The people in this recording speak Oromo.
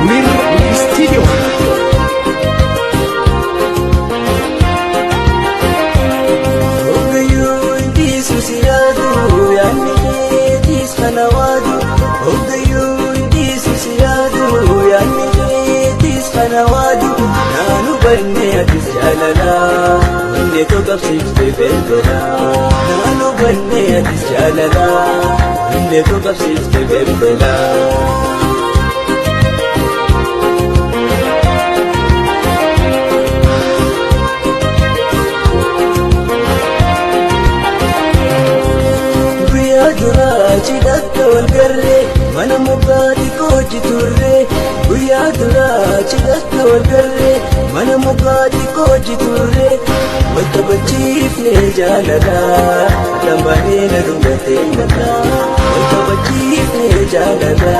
Munir Studio. Hoggayyuu dhiisu si yaadu, yaadni keetiis kana waadu. Hoggayyuu dhiisu si yaadu, yaadni keetiis kana waadu. Naan hubanne atis jaalala, onnee koo qabsiifte belbela. Naan hubanne atis jaalala, onnee koo qabsiifte belbela. Guyyaa duraa cidhatti wal garree, mana mukaa xiqqoochi turre. Guyyaa duraa cidhatti wal garree, mana mukaa xiqqoochi turre. Wal taphachiifne jaalala, lambaanee na dhungatee mataa. Wal taphachiifne jaalala,